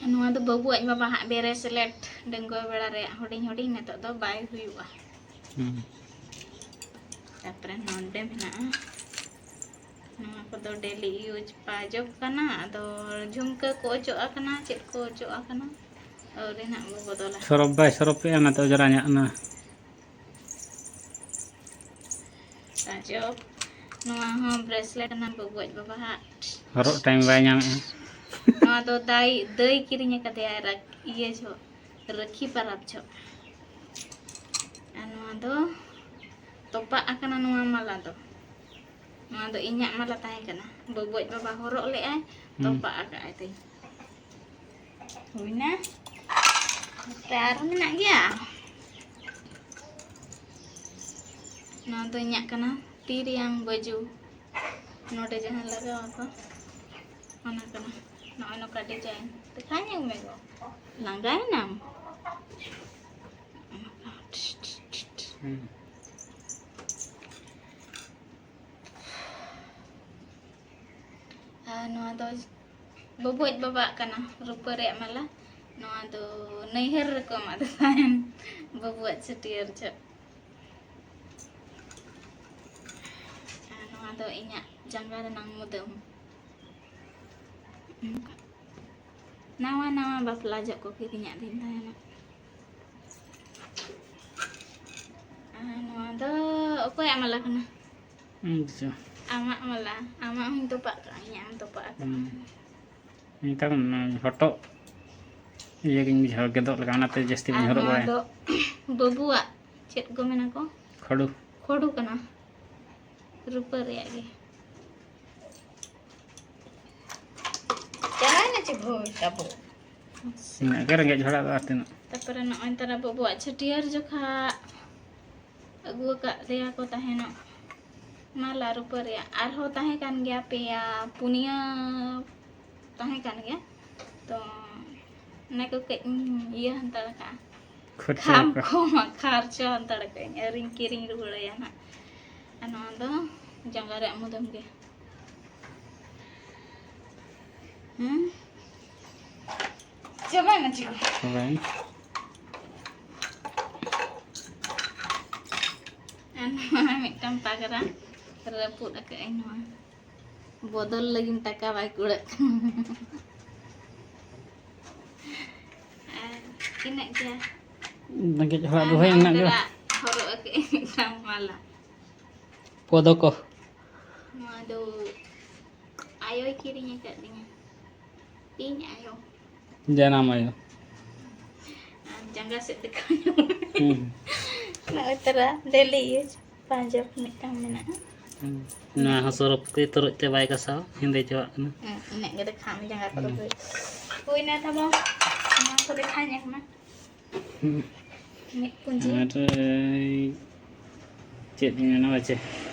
ᱱᱚᱣᱟ ᱫᱚ ᱵᱟᱹᱵᱩᱣᱟᱜ ᱵᱟᱵᱟ ᱦᱟᱸᱜ bracelet ᱰᱟᱺᱜᱩᱣᱟᱹ ᱵᱮᱲᱟ ᱨᱮᱭᱟᱜ ᱦᱩᱰᱤᱧ ᱦᱩᱰᱤᱧ, ᱱᱤᱛᱚᱜ ᱫᱚ ᱵᱟᱭ ᱦᱩᱭᱩᱜᱼᱟ᱾ ᱦᱩᱸ᱾ ᱛᱟᱨᱯᱚᱨᱮ ᱱᱚᱰᱮ ᱢᱮᱱᱟᱜᱼᱟ, ᱱᱚᱣᱟ ᱠᱚᱫᱚ daily use ᱯᱟᱸᱡᱚᱵ ᱠᱟᱱᱟ, ᱟᱫᱚ ᱡᱷᱩᱢᱠᱟᱹ ᱠᱚ ᱚᱪᱚᱜ ᱟᱠᱟᱱᱟ, ᱪᱮᱫ ᱠᱚ ᱚᱪᱚᱜ ᱟᱠᱟᱱᱟ, ᱟᱹᱣᱨᱤ ᱱᱟᱜ ᱵᱚ ᱵᱚᱫᱚᱞᱟ᱾ ᱥᱚᱨᱚᱯ ᱵᱟᱭ ᱥᱚᱨᱚᱯᱮᱜᱼᱟ, ᱚᱱᱟᱛᱮ ᱚᱡᱽᱨᱟ ᱧᱚᱜ ᱮᱱᱟ᱾ ᱯᱟᱸᱡᱚᱵ, ᱱᱚᱣᱟ ᱦᱚᱸ bracelet ᱠᱟᱱᱟ ᱵᱟᱹᱵᱩᱣᱟᱜ ᱵᱟᱵᱟ ᱦᱟᱜ᱾ ᱦᱚᱨᱚᱜ time ᱵᱟᱭ ᱧᱟᱢᱮᱜᱼᱟ᱾ ᱱᱚᱣᱟ ᱫᱚ ᱫᱟᱹᱭ, ᱫᱟᱹᱭ ᱠᱤᱨᱤᱧ ᱟᱠᱟᱫᱮᱭᱟ ᱨᱟ-, ᱤᱭᱟᱹ ᱡᱚᱦᱚᱜ, ᱨᱟᱹᱠᱷᱤ ᱯᱟᱨᱟᱵᱽ ᱡᱚᱦᱚᱜ᱾ ᱟᱨ ᱱᱚᱣᱟ ᱫᱚ ᱛᱚᱯᱟᱜ ᱟᱠᱟᱱᱟ ᱱᱚᱣᱟ ᱢᱟᱞᱟ ᱫᱚ᱾ ᱱᱚᱣᱟ ᱫᱚ ᱤᱧᱟᱹᱜ ᱢᱟᱞᱟ ᱛᱟᱦᱮᱸ ᱠᱟᱱᱟ, ᱵᱟᱹᱵᱩᱣᱟᱜ ᱵᱟᱵᱟ ᱦᱚᱨᱚᱜ ᱞᱮᱜᱼᱟᱭ, ᱦᱩᱸ᱾ ᱛᱚᱯᱟᱜ ᱟᱠᱟᱫ ᱟᱭ ᱛᱤᱧ᱾ ᱦᱩᱭᱱᱟ᱾ ᱱᱚᱛᱮ ᱟᱨᱦᱚᱸ ᱢᱮᱱᱟᱜ ᱜᱮᱭᱟ᱾ ᱱᱚᱣᱟ ᱫᱚ ᱤᱧᱟᱹᱜ ᱠᱟᱱᱟ, ᱛᱤ ᱨᱮᱭᱟᱝ ᱵᱟᱹᱡᱩ᱾ ᱱᱚᱰᱮ ᱡᱟᱦᱟᱸ ᱞᱟᱜᱟᱣ ᱟᱠᱚ, ᱚᱱᱟ ᱠᱟᱱᱟ᱾ ᱱᱚᱜᱼᱚᱭ ᱱᱚᱝᱠᱟ design᱾ ᱫᱮᱠᱷᱟᱣ ᱧᱚᱜ ᱢᱮ ᱜᱚ᱾ ᱞᱟᱸᱜᱟᱭᱮᱱᱟᱢ? ᱦᱩᱸ᱾ ᱟᱨ ᱱᱚᱣᱟ ᱫᱚ ᱵᱟᱹᱵᱩᱣᱟᱜ ᱵᱟᱵᱟᱣᱟᱜ ᱠᱟᱱᱟ, ᱨᱩᱯᱟᱹ ᱨᱮᱭᱟᱜ ᱢᱟᱞᱟ᱾ ᱱᱚᱣᱟ ᱫᱚ ᱱᱟᱹᱭᱦᱟᱹᱨ ᱨᱮᱠᱚ ᱮᱢᱟᱫᱮ ᱛᱟᱦᱮᱱ, ᱵᱟᱹᱵᱩᱣᱟᱜ ᱪᱷᱟᱹᱴᱭᱟᱹᱨ ᱡᱚᱦᱚᱜ᱾ ᱟᱨ ᱱᱚᱣᱟ ᱫᱚ ᱤᱧᱟᱹᱜ ᱡᱟᱸᱜᱟ ᱨᱮᱱᱟᱝ ᱢᱩᱫᱟᱹᱢ᱾ ᱱᱟᱣᱟ ᱱᱟᱣᱟ ᱵᱟᱯᱞᱟ ᱡᱚᱦᱚᱜ ᱠᱚ ᱠᱤᱨᱤᱧᱟᱫᱤᱧ ᱛᱟᱦᱮᱱᱟ᱾ ᱟᱨ ᱱᱚᱣᱟ ᱫᱚ ᱚᱠᱚᱭᱟᱜ ᱢᱟᱞᱟ ᱠᱟᱱᱟ? ᱟᱪᱪᱷᱟ᱾ ᱟᱢᱟᱜ ᱢᱟᱞᱟ, ᱟᱢᱟᱜ ᱦᱚᱸᱧ ᱛᱚᱯᱟᱜ ᱠᱟᱜᱼᱟ, ᱤᱧᱟᱹᱜ ᱮᱢ ᱛᱚᱯᱟᱜ ᱟᱠᱟᱫᱼᱟ᱾ ᱦᱩᱸ᱾ ᱱᱮᱛᱟᱨ ᱦᱚᱴᱚᱜ ᱤᱭᱟᱹ ᱜᱤᱧ ᱵᱩᱡᱷᱟᱹᱣ ᱜᱮᱫᱚᱜ ᱞᱮᱠᱟ, ᱚᱱᱟᱛᱮ ᱡᱟᱹᱥᱛᱤ ᱵᱟᱹᱧ ᱟᱨ ᱦᱚᱨᱚᱜ ᱱᱚᱣᱟ ᱵᱟᱲᱟᱭᱟ᱾ ᱫᱚ ᱵᱟᱹᱵᱩᱣᱟᱜ ᱪᱮᱫ ᱠᱚ ᱢᱮᱱᱟ ᱠᱚ? ᱠᱷᱟᱹᱰᱩ᱾ ᱠᱷᱟᱹᱰᱩ ᱠᱟᱱᱟ, ᱨᱩᱯᱟᱹ ᱨᱮᱭᱟᱜ ᱜᱮ᱾ ᱪᱟᱞᱟᱣᱮᱱᱟ ᱪᱮ ᱵᱷᱳᱨ ᱛᱟᱵᱚ? ᱤᱱᱟᱹᱜ ᱜᱮ ᱨᱮᱸᱜᱮᱡ ᱦᱚᱲᱟᱜ ᱫᱚ ᱟᱨ ᱛᱤᱱᱟᱹᱜ? ᱛᱟᱨᱯᱚᱨᱮ ᱱᱚᱜᱼᱚᱭ ᱛᱟᱨᱟ ᱵᱟᱹᱵᱩᱣᱟᱜ ᱪᱷᱟᱹᱴᱭᱟᱹᱨ ᱡᱚᱠᱷᱟ ᱟᱹᱜᱩ ᱟᱠᱟᱫ ᱞᱮᱭᱟ ᱠᱚ ᱛᱟᱦᱮᱱᱚᱜ ᱢᱟᱞᱟ ᱨᱩᱯᱟᱹ ᱨᱮᱭᱟᱜ᱾ ᱟᱨᱦᱚᱸ ᱛᱟᱦᱮᱸ ᱠᱟᱱ ᱜᱮᱭᱟ ᱯᱮᱭᱟ, ᱯᱩᱱᱭᱟᱹ ᱛᱟᱦᱮᱸ ᱠᱟᱱ ᱜᱮᱭᱟ᱾ ᱛᱚ ᱚᱱᱟ ᱠᱚ ᱠᱟᱹᱡ ᱤᱧ ᱤᱭᱟᱹ ᱦᱟᱛᱟᱲ ᱠᱟᱜᱼᱟ᱾ ᱠᱷᱚᱨᱪᱟ ᱠᱷᱟᱢ ᱠᱚ᱾ ᱠᱚᱢᱟ ᱠᱷᱚᱨᱪᱟ ᱦᱟᱛᱟᱲ ᱠᱟᱜ ᱟᱹᱧ, ᱟᱹᱣᱨᱤᱧ ᱠᱤᱨᱤᱧ ᱨᱩᱣᱟᱹᱲᱟᱭᱟ ᱱᱟᱜ᱾ ᱟᱨ ᱱᱚᱣᱟ ᱫᱚ ᱡᱟᱸᱜᱟ ᱨᱮᱭᱟᱜ ᱢᱩᱫᱟᱹᱢ ᱜᱮ᱾ ᱦᱮᱸ? ᱪᱟᱵᱟᱭᱮᱱᱟ ᱪᱤᱠᱟᱹ? ᱪᱟᱵᱟᱭᱮᱱᱟ᱾ ᱟᱨ ᱱᱚᱣᱟ ᱢᱤᱫᱴᱟᱝ ᱯᱟᱜᱽᱨᱟ ᱨᱟᱹᱯᱩᱫ ᱟᱠᱟᱫ ᱟᱹᱧ ᱱᱚᱣᱟ᱾ ᱵᱚᱫᱚᱞ ᱞᱟᱹᱜᱤᱫ ᱴᱟᱠᱟ ᱵᱟᱭ ᱠᱩᱲᱟᱹᱜ ᱠᱟᱱᱟ᱾ ᱟᱨ ᱛᱤᱱᱟᱹᱜ ᱜᱮᱭᱟ? ᱨᱮᱸᱜᱮᱡ ᱦᱚᱲᱟᱜ ᱟᱨ ᱫᱚ ᱦᱩᱭ ᱱᱚᱜᱼᱚᱭ ᱢᱮᱱᱟᱜ ᱜᱮᱭᱟ᱾ ᱯᱮᱲᱟ ᱦᱚᱨᱚᱜ ᱟᱠᱟᱫ ᱟᱹᱧ ᱢᱤᱫᱴᱟᱝ ᱢᱟᱞᱟ᱾ ᱯᱚᱫᱚ ᱠᱚ᱾ ᱱᱚᱣᱟ ᱫᱚ ᱟᱭᱳᱭ ᱠᱤᱨᱤᱧ ᱟᱠᱟᱫ ᱞᱤᱧᱟ᱾ ᱤᱧ ᱟᱭᱳ᱾ ᱡᱟᱱᱟᱢ ᱟᱭᱳ᱾ ᱟᱨ ᱡᱟᱸᱜᱟ ᱥᱮᱫ ᱫᱮᱠᱷᱟᱣ ᱧᱚᱜ ᱢᱮ᱾ ᱦᱩᱸ᱾ ᱱᱚᱜᱼᱚᱭ ᱛᱟᱨᱟ daily use ᱯᱟᱸᱡᱚᱵ ᱢᱤᱫᱴᱟᱝ ᱢᱮᱱᱟᱜᱼᱟ᱾ ᱦᱩᱸ᱾ ᱱᱚᱣᱟ ᱦᱚᱸ ᱥᱚᱨᱚᱯ ᱛᱮ ᱛᱚᱨᱚᱡ ᱛᱮ ᱵᱟᱭ ᱜᱷᱟᱥᱟᱣᱟ, ᱦᱮᱸᱫᱮ ᱪᱟᱵᱟᱜ ᱠᱟᱱᱟ᱾ ᱦᱩᱸ, ᱤᱱᱟᱹᱜ ᱜᱮ ᱫᱮᱠᱷᱟᱣ ᱢᱮ ᱡᱟᱸᱜᱟ ᱠᱚᱫᱚ᱾ ᱦᱩᱸ᱾ ᱦᱩᱭ-, ᱦᱩᱭᱱᱟ ᱛᱟᱵᱚᱱ᱾ ᱱᱚᱣᱟ ᱠᱚ ᱫᱮᱠᱷᱟᱣ ᱧᱮᱞ ᱢᱮ᱾ ᱦᱩᱸ᱾ ᱢᱤᱫ ᱯᱩᱸᱡᱤ᱾ ᱟᱨ, ᱮᱭ, ᱪᱮᱫ ᱤᱧ ᱢᱮᱱᱟ ᱵᱟᱪᱮ?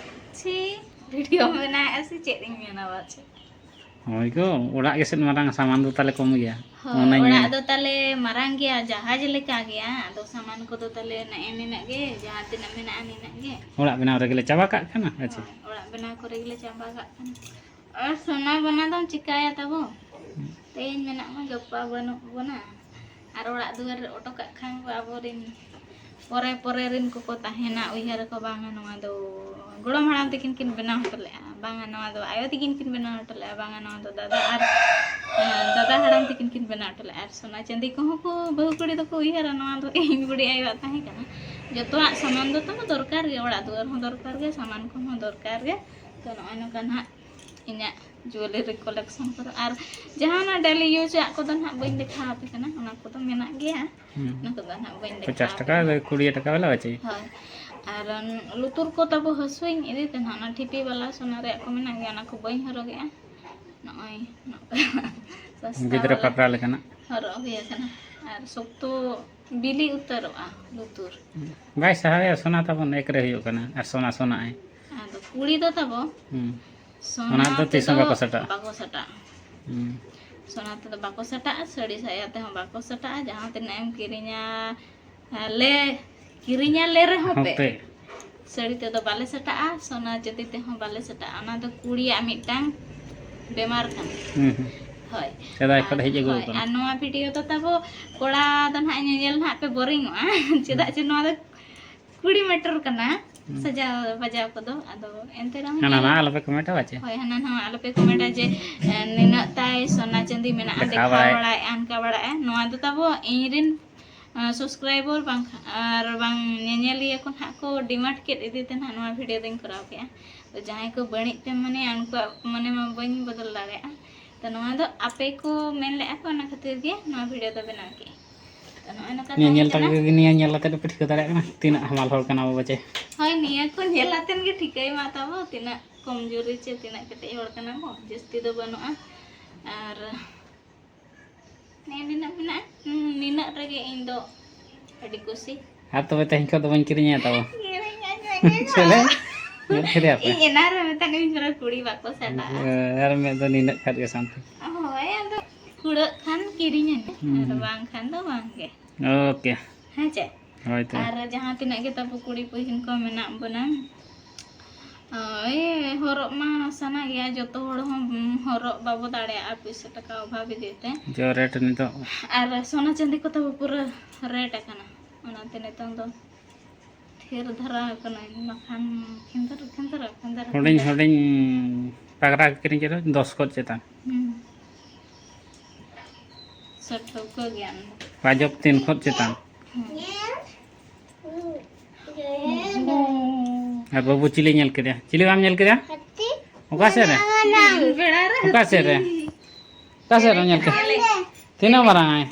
ᱪᱷᱤ, video ᱵᱮᱱᱟᱣᱮᱫᱼᱟ ᱥᱮ ᱪᱮᱫ ᱤᱧ ᱢᱮᱱᱟ ᱵᱟᱪᱮ? ᱦᱳᱭ ᱜᱚ, ᱚᱲᱟᱜ ᱜᱮᱥᱮ ᱢᱟᱨᱟᱝ, ᱥᱟᱢᱟᱱ ᱫᱚ ᱛᱟᱞᱮ ᱠᱚᱢ ᱜᱮᱭᱟ᱾ ᱦᱳᱭ, ᱚᱱᱟᱧ ᱚᱲᱟᱜ ᱢᱮᱱᱟ᱾ ᱫᱚ ᱛᱟᱞᱮ ᱢᱟᱨᱟᱝ ᱜᱮᱭᱟ, ᱡᱟᱦᱟᱡᱽ ᱞᱮᱠᱟ ᱜᱮᱭᱟ, ᱟᱫᱚ ᱥᱟᱢᱟᱱ ᱠᱚᱫᱚ ᱛᱟᱞᱮ ᱱᱮᱜᱼᱮ ᱱᱤᱱᱟᱹᱜ ᱜᱮ, ᱡᱟᱦᱟᱸ ᱛᱤᱱᱟᱹᱜ ᱢᱮᱱᱟᱜᱼᱟ ᱱᱤᱱᱟᱹᱜ ᱜᱮ᱾ ᱚᱲᱟᱜ ᱵᱮᱱᱟᱣ ᱨᱮᱜᱮ ᱞᱮ ᱪᱟᱵᱟ ᱠᱟᱜ ᱠᱟᱱᱟ, ᱟᱪᱪᱷᱟ᱾ ᱦᱳᱭ, ᱚᱲᱟᱜ ᱵᱮᱱᱟᱣ ᱠᱚᱨᱮ ᱜᱮᱞᱮ ᱪᱟᱵᱟ ᱠᱟᱜ ᱠᱟᱱᱟ᱾ ᱟᱨ ᱥᱚᱱᱟ ᱵᱚᱱᱟ ᱫᱚᱢ ᱪᱤᱠᱟᱹᱭᱟ ᱛᱟᱵᱚ? ᱛᱮᱦᱮᱧ ᱢᱮᱱᱟᱜ ᱢᱟ, ᱜᱟᱯᱟ ᱵᱟᱹᱱᱩᱜ ᱵᱚᱱᱟ᱾ ᱟᱨ ᱚᱲᱟᱜ ᱫᱩᱣᱟᱹᱨ ᱚᱴᱚᱠᱟᱜ ᱠᱷᱟᱱ ᱠᱚ ᱟᱵᱚᱨᱮᱱ ᱯᱚᱨᱮ ᱯᱚᱨᱮ ᱨᱮᱱ ᱠᱚᱠᱚ ᱛᱟᱦᱮᱱᱟ, ᱩᱭᱦᱟᱹᱨ ᱟᱠᱚ, "ᱵᱟᱝᱟ, ᱱᱚᱣᱟ ᱫᱚ ᱜᱚᱲᱚᱢ ᱦᱟᱲᱟᱢ ᱛᱟᱹᱠᱤᱱ ᱠᱤᱱ ᱵᱮᱱᱟᱣ ᱦᱚᱴᱚ ᱞᱮᱫᱼᱟ, ᱵᱟᱝᱟ, ᱱᱚᱣᱟ ᱫᱚ ᱟᱭᱳ ᱛᱟᱹᱠᱤᱱ ᱠᱤᱱ ᱵᱮᱱᱟᱣ ᱦᱚᱴᱚ ᱞᱮᱫᱼᱟ, ᱵᱟᱝᱟ, ᱱᱚᱣᱟ ᱫᱚ ᱫᱟᱫᱟ ᱟᱨ, ᱮᱸ, ᱫᱟᱫᱟ ᱦᱟᱲᱟᱢ ᱛᱟᱹᱠᱤᱱ ᱠᱤᱱ ᱵᱮᱱᱟᱣ ᱦᱚᱴᱚ ᱞᱮᱫᱼᱟ᱾" ᱟᱨ ᱥᱚᱱᱟ ᱪᱟᱸᱫᱤ ᱠᱚᱦᱚᱸ ᱠᱚ, ᱵᱟᱹᱦᱩ ᱠᱩᱲᱤ ᱫᱚᱠᱚ ᱩᱭᱦᱟᱹᱨᱟ, "ᱱᱚᱣᱟ ᱫᱚ ᱤᱧ ᱵᱩᱰᱤ ᱟᱭᱳᱣᱟᱜ ᱛᱟᱦᱮᱸ ᱠᱟᱱᱟ᱾" ᱡᱚᱛᱚᱣᱟᱜ ᱥᱟᱢᱟᱱ ᱫᱚ ᱛᱟᱵᱚ ᱫᱚᱨᱠᱟᱨ ᱜᱮ, ᱚᱲᱟᱜ ᱫᱩᱣᱟᱹᱨ ᱦᱚᱸ ᱫᱚᱨᱠᱟᱨ ᱜᱮ, ᱥᱟᱢᱟᱱ ᱠᱚᱦᱚᱸ ᱫᱚᱨᱠᱟᱨ ᱜᱮ᱾ ᱛᱚ, ᱱᱚᱜᱼᱚᱭ ᱱᱚᱝᱠᱟ ᱱᱟᱦᱟᱜ ᱤᱧᱟᱹᱜ jewellery collection ᱠᱚᱫᱚ᱾ ᱟᱨ ᱡᱟᱦᱟᱸ ᱚᱱᱟ daily use ᱟᱜ ᱠᱚᱫᱚ ᱱᱟᱦᱟᱜ ᱵᱟᱹᱧ ᱫᱮᱠᱷᱟᱣ ᱟᱯᱮ ᱠᱟᱱᱟ, ᱚᱱᱟ ᱠᱚᱫᱚ ᱢᱮᱱᱟᱜ ᱜᱮᱭᱟ᱾ ᱦᱩᱸ᱾ ᱚᱱᱟ ᱠᱚᱫᱚ ᱱᱟᱦᱟᱜ ᱵᱟᱹᱧ ᱫᱮᱠᱷᱟᱣ ᱯᱚᱪᱟᱥ ᱟᱯᱮ ᱴᱟᱠᱟ, ᱠᱟᱱᱟ᱾ ᱠᱩᱲᱤ ᱴᱟᱠᱟ ᱵᱟᱞᱟ ᱵᱟᱪᱮ? ᱦᱳᱭ᱾ ᱟᱨ ᱞᱩᱛᱩᱨ ᱠᱚ ᱛᱟᱵᱚ ᱦᱟᱹᱥᱩᱧ ᱤᱫᱤ ᱛᱮ ᱱᱟᱦᱟᱜ, ᱚᱱᱟ ᱴᱷᱤᱯᱤ ᱵᱟᱞᱟ ᱥᱚᱱᱟ ᱨᱮᱭᱟᱜ ᱠᱚ ᱢᱮᱱᱟᱜ ᱜᱮᱭᱟ, ᱚᱱᱟ ᱠᱚ ᱵᱟᱹᱧ ᱦᱚᱨᱚᱜᱮᱜᱼᱟ᱾ ᱱᱚᱜᱼᱚᱭ ᱱᱚᱝᱠᱟ ᱥᱚᱥᱛᱟ ᱜᱤᱫᱽᱨᱟᱹ ᱵᱟᱞᱟ ᱯᱟᱛᱲᱟ ᱞᱮᱠᱟᱱᱟᱜ᱾ ᱦᱚᱨᱚᱜ ᱦᱩᱭ ᱟᱠᱟᱱᱟ᱾ ᱟᱨ ᱥᱚᱠᱛᱚ ᱵᱤᱞᱤ ᱩᱛᱟᱹᱨᱚᱜᱼᱟ ᱞᱩᱛᱩᱨ᱾ ᱵᱟᱭ ᱥᱟᱦᱟᱣᱮᱫᱼᱟ, ᱥᱚᱱᱟ ᱛᱟᱵᱚᱱ ᱮᱠ ᱨᱮ ᱦᱩᱭᱩᱜ ᱠᱟᱱᱟ, ᱟᱨ ᱥᱚᱱᱟ ᱥᱚᱱᱟᱜᱼᱟᱭ᱾ ᱟᱫᱚ ᱠᱩᱲᱤ ᱫᱚ ᱛᱟᱵᱚ ᱦᱩᱸ᱾ ᱥᱚᱱᱟ ᱚᱱᱟ ᱫᱚ ᱛᱤᱥ ᱦᱚᱸ ᱛᱮᱫᱚ ᱵᱟᱠᱚ ᱥᱟᱴᱟᱜᱼᱟ᱾ ᱵᱟᱠᱚ ᱥᱟᱴᱟᱜᱼᱟ᱾ ᱦᱩᱸ᱾ ᱥᱚᱱᱟ ᱛᱮᱫᱚ ᱵᱟᱠᱚ ᱥᱟᱴᱟᱜᱼᱟ, ᱥᱟᱹᱲᱤ ᱥᱟᱭᱟ ᱛᱮᱦᱚᱸ ᱵᱟᱠᱚ ᱥᱟᱴᱟᱜᱼᱟ᱾ ᱡᱟᱦᱟᱸ ᱛᱤᱱᱟᱹᱜ ᱮᱢ ᱠᱤᱨᱤᱧᱟ, ᱞᱮ, ᱠᱤᱨᱤᱧᱟ ᱞᱮ ᱨᱮᱦᱚᱸ ᱯᱮ, ᱦᱚᱸᱯᱮ᱾ ᱥᱟᱹᱲᱤ ᱛᱮᱫᱚ ᱵᱟᱞᱮ ᱥᱟᱴᱟᱜᱼᱟ, ᱥᱚᱱᱟ ᱪᱟᱸᱫᱤ ᱛᱮᱦᱚᱸ ᱵᱟᱞᱮ ᱥᱟᱴᱟᱜᱼᱟ᱾ ᱚᱱᱟ ᱫᱚ ᱠᱩᱲᱤᱭᱟᱜ ᱢᱤᱫᱴᱟᱝ ᱵᱮᱢᱟᱨ ᱠᱟᱱᱟ᱾ ᱦᱩᱸ, ᱦᱩᱸ᱾ ᱦᱳᱭ᱾ ᱥᱮᱫᱟᱭ ᱠᱷᱚᱱ ᱦᱮᱡ ᱟᱹᱜᱩ ᱦᱳᱭ, ᱟᱠᱟᱱᱟ᱾ ᱟᱨ ᱱᱚᱣᱟ ᱵᱷᱤᱰᱤᱭᱳ ᱫᱚ ᱛᱟᱵᱚ ᱠᱚᱲᱟ ᱫᱚ ᱱᱟᱦᱟᱜ ᱧᱮᱧᱮᱞ ᱱᱟᱦᱟᱜ ᱯᱮ ᱵᱳᱨᱤᱝᱚᱜᱼᱟ᱾ ᱪᱮᱫᱟᱜ ᱡᱮ ᱱᱚᱣᱟ ᱫᱚ ᱠᱩᱲᱤ ᱢᱮᱴᱟᱨ ᱠᱟᱱᱟ᱾ ᱦᱩᱸ᱾ ᱥᱟᱡᱟᱣ ᱵᱟᱡᱟᱣ ᱠᱚᱫᱚ, ᱟᱫᱚ ᱮᱱᱛᱮ ᱨᱮᱦᱚᱸ ᱦᱟᱱᱟ ᱧᱮᱞ ᱱᱟᱣᱟ ᱟᱞᱚᱯᱮ ᱠᱚᱢᱮᱱᱴᱟ ᱵᱟᱪᱮ᱾ ᱦᱳᱭ, ᱦᱟᱱᱟ ᱱᱟᱣᱟ ᱟᱞᱚᱯᱮ ᱠᱚᱢᱮᱱᱴᱟ ᱡᱮ, ᱮ, ᱱᱤᱱᱟᱹᱜ ᱛᱟᱭ ᱥᱚᱱᱟ ᱪᱟᱸᱫᱤ ᱢᱮᱱᱟᱜᱼᱟ, ᱫᱮᱠᱷᱟᱣ ᱫᱮᱠᱷᱟᱣ ᱵᱟᱲᱟᱭ᱾ ᱵᱟᱲᱟᱭᱮᱫᱼᱟ, ᱦᱟᱱᱠᱟ ᱵᱟᱲᱟᱭᱮᱫᱼᱟ᱾ ᱱᱚᱣᱟ ᱫᱚ ᱛᱟᱵᱚ ᱤᱧ ᱨᱮᱱ, ᱮ, ᱥᱟᱵᱥᱠᱨᱟᱭᱵᱟᱨ ᱵᱟᱝ ᱟᱨ ᱵᱟᱝ ᱧᱮᱧᱮᱞᱤᱭᱟᱹ ᱠᱚ ᱱᱟᱦᱟᱜ ᱠᱚ ᱰᱤᱢᱟᱱᱰ ᱠᱮᱫ ᱤᱫᱤ ᱛᱮ ᱱᱟᱦᱟᱜ ᱱᱚᱣᱟ ᱵᱷᱤᱰᱤᱭᱳ ᱫᱚᱧ ᱠᱚᱨᱟᱣ ᱠᱮᱫᱼᱟ᱾ ᱛᱚ ᱡᱟᱦᱟᱸᱭ ᱠᱚ ᱵᱟᱹᱲᱤᱡ ᱯᱮ ᱢᱚᱱᱮᱭᱟ, ᱩᱱᱠᱩᱣᱟᱜ ᱢᱚᱱᱮ ᱢᱟ ᱵᱟᱹᱧ ᱵᱚᱫᱚᱞ ᱫᱟᱲᱮᱭᱟᱜᱼᱟ᱾ ᱛᱚ ᱱᱚᱣᱟ ᱫᱚ ᱟᱯᱮ ᱠᱚ ᱢᱮᱱ ᱞᱮᱫᱼᱟ ᱠᱚ, ᱚᱱᱟ ᱠᱷᱟᱹᱛᱤᱨ ᱜᱮ ᱱᱚᱣᱟ ᱵᱷᱤᱰᱤᱭᱳ ᱫᱚ ᱵᱮᱱᱟᱣ ᱠᱮᱫᱼᱟ᱾ ᱛᱚ ᱱᱚᱜᱼᱚᱭ ᱱᱚᱝᱠᱟ ᱱᱤᱭᱟᱹ ᱛᱟᱦᱮᱸ ᱧᱮᱞ ᱠᱟᱱᱟ᱾ ᱛᱟᱠᱚ ᱜᱮ, ᱱᱤᱭᱟᱹ ᱧᱮᱞ ᱠᱟᱛᱮ ᱯᱮ ᱴᱷᱤᱠᱟᱹ ᱫᱟᱲᱮᱭᱟᱜ ᱠᱟᱱᱟ ᱛᱤᱱᱟᱹᱜ ᱦᱟᱢᱟᱞ ᱦᱚᱲ ᱠᱟᱱᱟ ᱵᱚ ᱵᱟᱪᱮ᱾ ᱦᱳᱭ, ᱱᱤᱭᱟᱹ ᱠᱚ ᱧᱮᱞ ᱟᱛᱮᱱ ᱜᱮ ᱴᱷᱤᱠᱟᱹᱭ ᱢᱟ ᱛᱟᱵᱚ ᱛᱤᱱᱟᱹᱜ ᱠᱚᱢᱡᱩᱨᱤ ᱪᱮ ᱛᱤᱱᱟᱹᱜ ᱠᱮᱴᱮᱡ ᱦᱚᱲ ᱠᱟᱱᱟ ᱵᱚ, ᱡᱟᱹᱥᱛᱤ ᱫᱚ ᱵᱟᱹᱱᱩᱜᱼᱟ᱾ ᱟᱨ ᱱᱤᱭᱟᱹ ᱱᱤᱱᱟᱹᱜ ᱢᱮᱱᱟᱜᱼᱟ, ᱱᱤᱱᱟᱹᱜ ᱨᱮᱜᱮ ᱤᱧ ᱫᱚ ᱟᱹᱰᱤ ᱠᱩᱥᱤ᱾ ᱟᱨ ᱛᱚᱵᱮ ᱛᱮᱦᱮᱧ ᱠᱷᱚᱱ ᱫᱚ ᱵᱟᱹᱧ ᱠᱤᱨᱤᱧᱟ ᱛᱟᱵᱚ᱾ ᱠᱤᱨᱤᱧ ᱟᱹᱧ ᱢᱮ᱾ ᱪᱮᱞᱮ? ᱧᱮᱞ ᱠᱮᱫᱮᱭᱟ ᱯᱮ? ᱤᱧ ᱮᱱᱟᱝ ᱨᱮ ᱢᱮᱛᱟᱫ ᱢᱤᱭᱟᱹᱧ ᱯᱩᱨᱟᱹ ᱠᱩᱲᱤ ᱵᱟᱠᱚ ᱥᱟᱰᱟᱜᱼᱟ᱾ ᱟᱨ ᱢᱮᱫ ᱫᱚ ᱱᱤᱱᱟᱹᱜ ᱠᱷᱟᱱ ᱜᱮ ᱥᱟᱱᱛᱤ᱾ ᱦᱳᱭ, ᱟᱫᱚ ᱠᱩᱲᱟᱹᱜ ᱠᱷᱟᱱ ᱠᱤᱨᱤᱧ ᱟᱹᱧ, ᱦᱩᱸ, ᱟᱨ ᱦᱩᱸ᱾ ᱵᱟᱝᱠᱷᱟᱱ ᱫᱚ ᱵᱟᱝ ᱜᱮ᱾ ᱳᱠᱮ᱾ ᱦᱮᱸ ᱪᱮ? ᱦᱳᱭ ᱛᱚ᱾ ᱟᱨ ᱡᱟᱦᱟᱸ ᱛᱤᱱᱟᱹᱜ ᱜᱮ ᱛᱟᱵᱚ ᱠᱩᱲᱤ ᱵᱚᱭᱦᱤᱱ ᱠᱚ ᱢᱮᱱᱟᱜ ᱵᱚᱱᱟ, ᱳᱭ, ᱦᱚᱨᱚᱜ ᱢᱟ ᱥᱟᱱᱟ ᱜᱮᱭᱟ, ᱡᱚᱛᱚ ᱦᱚᱲ ᱦᱚᱸ ᱦᱚᱨᱚᱜ ᱵᱟᱵᱚ ᱫᱟᱲᱮᱭᱟᱜᱼᱟ ᱯᱩᱭᱥᱟᱹ ᱴᱟᱠᱟ ᱚᱵᱷᱟᱵ ᱤᱫᱤ ᱛᱮ᱾ ᱡᱚ ᱨᱮᱴ ᱱᱤᱛᱚᱜ᱾ ᱟᱨ ᱥᱚᱱᱟ ᱪᱟᱸᱫᱤ ᱠᱚ ᱛᱟᱵᱚ ᱯᱩᱨᱟᱹ ᱨᱮᱴ ᱟᱠᱟᱱᱟ, ᱚᱱᱟᱛᱮ ᱱᱤᱛᱚᱝ ᱫᱚ ᱛᱷᱤᱨ ᱫᱷᱟᱨᱟ ᱟᱠᱟᱱᱟᱹᱧ, ᱵᱟᱠᱷᱟᱱ ᱠᱷᱤᱱᱫᱟᱹᱨ, ᱠᱷᱤᱱᱫᱟᱹᱨ, ᱠᱷᱤᱱᱫᱟᱹᱨ, ᱦᱩᱰᱤᱧ ᱠᱷᱤᱱᱫᱟᱹᱨ᱾ ᱦᱩᱰᱤᱧ ᱯᱟᱜᱽᱨᱟ ᱠᱤᱨᱤᱧ ᱠᱮᱫᱟ ᱫᱚᱥ ᱠᱷᱚᱱ ᱪᱮᱛᱟᱱ᱾ ᱦᱩᱸ᱾ ᱥᱮ ᱴᱷᱟᱹᱣᱠᱟᱹ ᱜᱮᱭᱟ ᱚᱱᱟ ᱫᱚ᱾ ᱯᱟᱸᱡᱚᱵ ᱛᱤᱱ ᱠᱷᱚᱱ ᱪᱮᱛᱟᱱ᱾ ᱦᱩᱸ᱾ ᱟᱨ ᱵᱟᱹᱵᱩ ᱪᱤᱞᱤ ᱧᱮᱞ ᱠᱮᱫᱮᱭᱟ? ᱪᱤᱞᱤ ᱵᱟᱢ ᱧᱮᱞ ᱠᱮᱫᱮᱭᱟ? ᱦᱟᱹᱛᱤ᱾ ᱚᱠᱟ ᱥᱮᱫ ᱨᱮ? ᱵᱮᱲᱟ ᱨᱮ ᱚᱠᱟ ᱥᱮᱫ ᱨᱮ? ᱦᱟᱹᱛᱤ᱾ ᱚᱠᱟ ᱥᱮᱫ ᱨᱮᱢ ᱧᱮᱞ ᱠᱮᱫᱮᱭᱟ? ᱛᱤᱱᱟᱹᱜ ᱢᱟᱨᱟᱝ ᱟᱭ?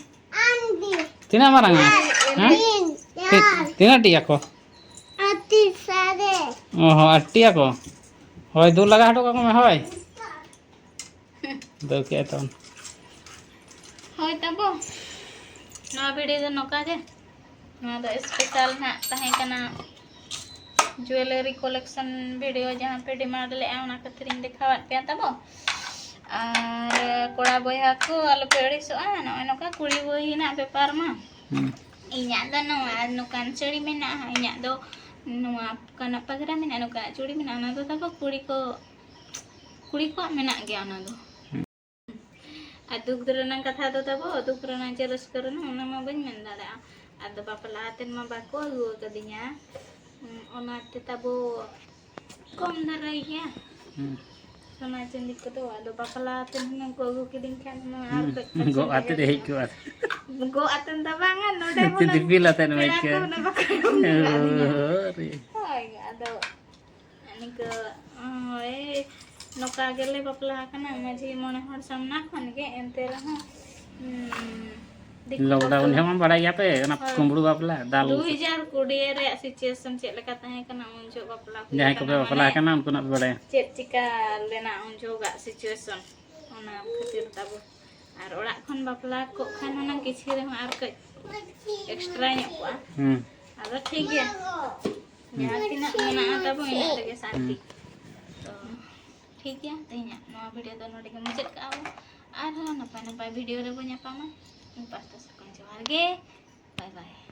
ᱟᱢ ᱫᱤ᱾ ᱛᱤᱱᱟᱹᱜ ᱢᱟᱨᱟᱝ ᱟᱭ? ᱦᱮᱸ? ᱛᱤᱱ, ᱪᱟᱨ᱾ ᱛᱤᱱᱟᱹᱜ ᱴᱤ ᱟᱠᱚ? ᱟᱴᱴᱤ ᱥᱟᱨᱮ᱾ ᱚ ᱦᱚᱸ, ᱟᱴᱴᱤ ᱟᱠᱚ᱾ ᱦᱳᱭ, ᱫᱩ ᱞᱟᱜᱟ ᱦᱚᱴᱚ ᱠᱟᱠᱚ ᱢᱮ, ᱦᱳᱭ᱾ ᱫᱟᱹᱲ ᱠᱮᱫᱼᱟᱭ ᱛᱚ᱾ ᱦᱳᱭ ᱛᱟᱵᱚ, ᱱᱚᱣᱟ ᱵᱷᱤᱰᱤᱭᱳ ᱫᱚ ᱱᱚᱝᱠᱟ ᱜᱮ᱾ ᱱᱚᱣᱟ ᱫᱚ ᱥᱯᱮᱥᱟᱞ ᱱᱟᱜ ᱛᱟᱦᱮᱸ ᱠᱟᱱᱟ, ᱡᱩᱭᱮᱞᱟᱨᱤ ᱠᱚᱞᱮᱠᱥᱚᱱ ᱵᱷᱤᱰᱤᱭᱳ ᱡᱟᱦᱟᱸ ᱯᱮ ᱰᱤᱢᱟᱱᱰ ᱞᱮᱫᱼᱟ, ᱚᱱᱟ ᱠᱷᱟᱹᱛᱤᱨ ᱤᱧ ᱫᱮᱠᱷᱟᱣᱟᱫ ᱯᱮᱭᱟ ᱛᱟᱵᱚ᱾ ᱟᱨ ᱠᱚᱲᱟ ᱵᱚᱭᱦᱟ ᱠᱚ ᱟᱞᱚᱯᱮ ᱟᱹᱲᱤᱥᱚᱜᱼᱟ, ᱱᱚᱜᱼᱚᱭ ᱱᱚᱝᱠᱟ ᱠᱩᱲᱤ ᱵᱚᱭᱦᱤᱱᱟᱜ ᱵᱮᱯᱟᱨ ᱢᱟ᱾ ᱦᱩᱸ᱾ ᱤᱧᱟᱹᱜ ᱫᱚ ᱱᱚᱣᱟ ᱱᱚᱝᱠᱟᱱ ᱥᱟᱹᱲᱤ ᱢᱮᱱᱟᱜᱼᱟ, ᱤᱧᱟᱹᱜ ᱫᱚ ᱱᱚᱣᱟ ᱠᱟᱱᱟ ᱯᱟᱜᱽᱨᱟ ᱢᱮᱱᱟᱜᱼᱟ, ᱱᱚᱝᱠᱟᱱᱟᱜ ᱪᱩᱲᱤ ᱢᱮᱱᱟᱜᱼᱟ, ᱚᱱᱟ ᱫᱚ ᱛᱟᱵᱚ ᱠᱩᱲᱤ ᱠᱚ, ᱠᱩᱲᱤ ᱠᱚᱣᱟᱜ ᱢᱮᱱᱟᱜ ᱜᱮᱭᱟ ᱚᱱᱟ ᱫᱚ᱾ ᱦᱩᱸ᱾ ᱟᱨ ᱫᱩᱠ ᱨᱮᱱᱟᱜ ᱠᱟᱛᱷᱟ ᱫᱚ ᱛᱟᱵᱚ, ᱫᱩᱠ ᱨᱮᱱᱟᱜ ᱪᱮ ᱨᱟᱹᱥᱠᱟᱹ ᱨᱮᱱᱟᱜ, ᱚᱱᱟ ᱢᱟ ᱵᱟᱹᱧ ᱢᱮᱱ ᱫᱟᱲᱮᱭᱟᱜᱼᱟ᱾ ᱟᱫᱚ ᱵᱟᱯᱞᱟ ᱟᱛᱮᱫ ᱢᱟ ᱵᱟᱠᱚ ᱟᱹᱜᱩ ᱟᱠᱟᱫᱤᱧᱟ᱾ ᱩᱸ, ᱚᱱᱟᱛᱮ ᱛᱟᱵᱚ ᱠᱚᱢ ᱫᱷᱟᱨᱟ ᱜᱮᱭᱟ᱾ ᱦᱩᱸ᱾ ᱥᱚᱱᱟ ᱪᱟᱸᱫᱤ ᱠᱚᱫᱚ, ᱟᱫᱚ ᱵᱟᱯᱞᱟ ᱟᱛᱮᱫ ᱦᱩᱱᱟᱹᱝ ᱠᱚ ᱟᱹᱜᱩ ᱠᱤᱫᱤᱧ ᱠᱷᱟᱱ ᱦᱩᱱᱟᱹᱝ ᱟᱨ ᱦᱩᱸ᱾ ᱠᱟᱹᱡ ᱜᱚᱜ ᱟᱛᱮᱫ ᱮ ᱦᱮᱡ ᱠᱚᱜᱼᱟ᱾ ᱜᱚᱜ ᱟᱛᱮᱫ ᱫᱚ ᱵᱟᱝᱟ, ᱱᱚᱰᱮ ᱦᱩᱱᱟᱹᱝ ᱫᱤᱯᱤᱞ ᱟᱛᱮᱫ ᱮᱢ ᱦᱮᱡ ᱯᱮᱲᱟ ᱠᱚ ᱠᱚᱜᱼᱟ᱾ ᱦᱩᱱᱟᱹᱝ ᱵᱟᱠᱚ ᱟᱹᱜᱩ ᱟᱠᱟᱫᱤᱧᱟ᱾ ᱳᱨᱮ᱾ ᱦᱳᱭ, ᱟᱫᱚ ᱱᱤᱝᱠᱟᱹ, ᱳᱭ, ᱱᱚᱝᱠᱟ ᱜᱮᱞᱮ ᱵᱟᱯᱞᱟ ᱟᱠᱟᱱᱟ ᱢᱟᱹᱡᱷᱤ ᱢᱚᱬᱮ ᱦᱚᱲ ᱥᱟᱢᱱᱟ ᱠᱷᱚᱱ ᱜᱮ, ᱮᱱᱛᱮ ᱨᱮᱦᱚᱸ, ᱩᱸ, ᱫᱤᱠᱩ lockdown ᱵᱟᱯᱞᱟ᱾ ᱡᱚᱦᱚᱜ ᱢᱟ ᱵᱟᱲᱟᱭ ᱜᱮᱭᱟ ᱯᱮ, ᱚᱱᱟ ᱦᱳᱭ᱾ ᱠᱩᱢᱵᱽᱲᱩ ᱵᱟᱯᱞᱟ, ᱫᱟᱞ᱾ ᱫᱩ ᱦᱟᱡᱟᱨ ᱠᱩᱲᱤ ᱨᱮᱭᱟᱜ situation ᱪᱮᱫ ᱞᱮᱠᱟ ᱛᱟᱦᱮᱸ ᱠᱟᱱᱟ, ᱩᱱ ᱡᱚᱦᱚᱜ ᱵᱟᱯᱞᱟ ᱦᱩᱭ ᱡᱟᱦᱟᱸᱭ ᱠᱚᱯᱮ ᱠᱟᱱᱟ, ᱵᱟᱯᱞᱟ ᱢᱟᱱᱮ ᱟᱠᱟᱱᱟ, ᱩᱱᱠᱩᱱᱟᱜ ᱯᱮ ᱵᱟᱲᱟᱭᱟ᱾ ᱪᱮᱫ ᱪᱤᱠᱟ ᱞᱮᱱᱟ ᱩᱱ ᱡᱚᱦᱚᱜᱟᱜ situation, ᱚᱱᱟ ᱠᱷᱟᱹᱛᱤᱨ ᱛᱟᱵᱚ᱾ ᱟᱨ ᱚᱲᱟᱜ ᱠᱷᱚᱱ ᱵᱟᱯᱞᱟ ᱠᱚᱜ ᱠᱷᱟᱱ ᱦᱩᱱᱟᱹᱝ ᱠᱤᱪᱷᱤ ᱨᱮᱦᱚᱸ ᱟᱨ ᱠᱟᱹᱡ extra ᱧᱚᱜ ᱠᱚᱜᱼᱟ᱾ ᱦᱩᱸ᱾ ᱟᱫᱚ ᱴᱷᱤᱠ ᱜᱮᱭᱟ, ᱡᱟᱦᱟᱸ ᱛᱤᱱᱟᱹᱜ ᱢᱮᱱᱟᱜᱼᱟ ᱛᱟᱵᱚ, ᱤᱱᱟᱹᱜ ᱛᱮᱜᱮ ᱥᱟᱱᱛᱤ᱾ ᱦᱩᱸ᱾ ᱛᱚ, ᱴᱷᱤᱠ ᱜᱮᱭᱟ, ᱛᱮᱦᱮᱧᱟᱜ ᱱᱚᱣᱟ video ᱫᱚ ᱱᱚᱰᱮ ᱜᱮ ᱢᱩᱪᱟᱹᱫ ᱠᱟᱜᱼᱟ ᱵᱚ᱾ ᱟᱨᱦᱚᱸ ᱱᱟᱯᱟᱭ ᱱᱟᱯᱟᱭ video ᱨᱮᱵᱚ ᱧᱟᱯᱟᱢᱟ᱾ ᱤᱧ ᱯᱟᱥᱴᱟ ᱥᱮᱫ ᱠᱷᱚᱱ ᱡᱚᱦᱟᱨ ᱜᱮ᱾ Bye bye᱾